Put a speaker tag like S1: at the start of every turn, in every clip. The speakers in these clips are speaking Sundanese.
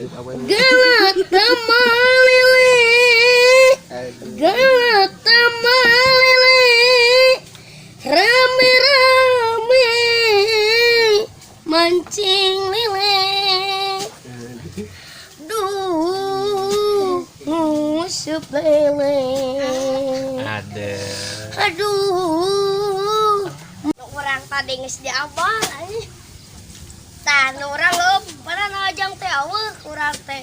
S1: Galata malele, galata malele, rame-rame mancing lele. Duh, nguseup lele.
S2: Ada.
S1: Aduh, urang tadi geus diabar anjing. Tah, nu urang leup pada najang teh euweuh urang teh.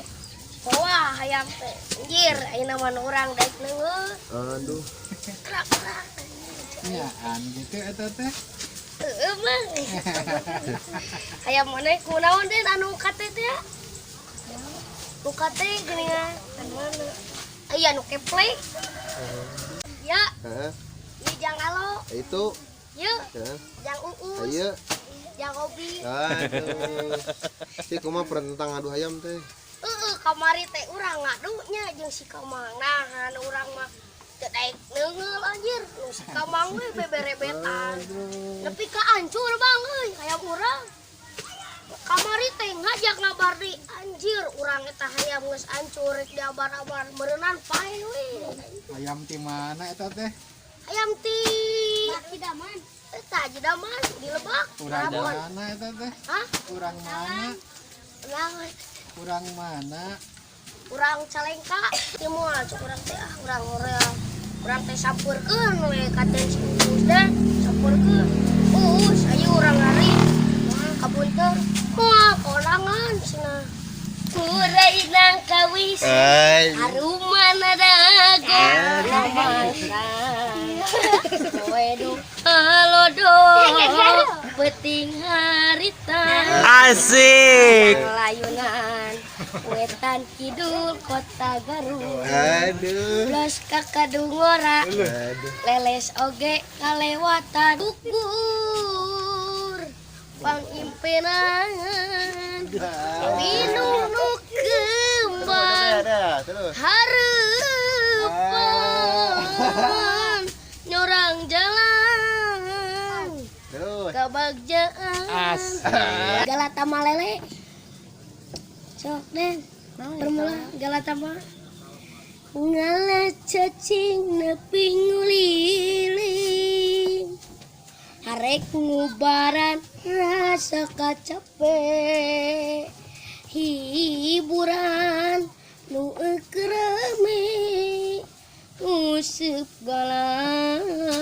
S1: Wah, hayam teh. Anjir, ayeuna mah nu urang daek neungeut.
S3: Aduh.
S1: Krak krak.
S4: Nyaan gitu eta teh.
S1: Heueuh mah. Hayam mana kunaon teh anu kate teh ya? Nu kate geuningan anu mana? Aya nu keplek. Ya,
S3: Heeh.
S1: ieu jang alo.
S3: Itu.
S1: Yeuh,
S3: Heeh.
S1: jang uus.
S3: Ayo.
S1: Jang obi.
S3: Aduh. Si kumaha tentang ngadu hayam teh?
S1: Heeh, kamari teh urang ngadunya jeung si Kamang. Nah, urang mah teu daek neungeul anjir. Nu si Kamang we beberebetan. Nepi ka ancur, Bang, euy, hayam urang. Kamari teh ngajak ngabardi anjir urang eta hayam geus ancur rek diabar-abar meureunan pae we.
S4: Hayam ti mana eta teh?
S1: Hayam ti Daman. Eta Haji Daman di Lebak.
S4: Urang
S1: Rabon.
S4: mana eta teh?
S1: Hah?
S4: Urang mana?
S1: Naon?
S4: Urang mana?
S1: Urang Calengka. Ieu moal cuk urang teh, ah, urang hoream. Urang teh sampeurkeun we ka teh si Uus deh, sampeurkeun. Uus, ayo urang lari ka Bunter. Moal konangan cenah. Kurai nangkawis.
S3: Ay.
S1: Arumana dago mangsa. Wedo halodo peuting harita.
S2: Asik.
S1: Layunan wetan kidul Kota Garut.
S3: Aduh.
S1: Los ka Kadungora.
S3: Aduh.
S1: Leles oge kalewatan ukur pangimpinan minum nu kembang.
S3: Ada, terus.
S1: Hareupan nyorang jalan.
S3: Terus.
S1: Kebagjaan.
S2: Asik.
S1: Galata Malele, sok den bermula Galatama ngala cacing nepi nguliling harek ngubaran rasa kacape hiburan nu rame nguseup galata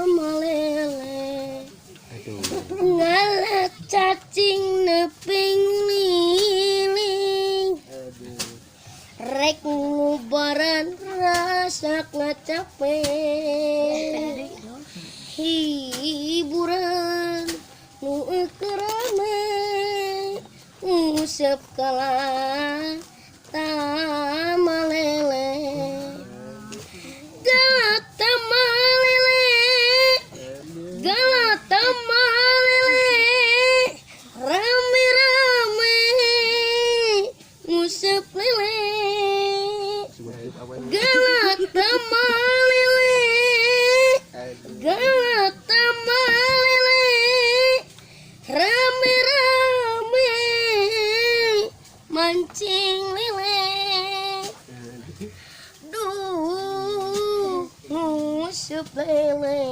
S1: malele. Ngala cacing nepi nguliling rek ngubaran rasa ngacape hiburan nu rame nguseup galata malele, galata malele, galata malele, rame-rame nguseup lele, galata malele, galata malele, rame-rame mancing lele. Duh, nguseup lele.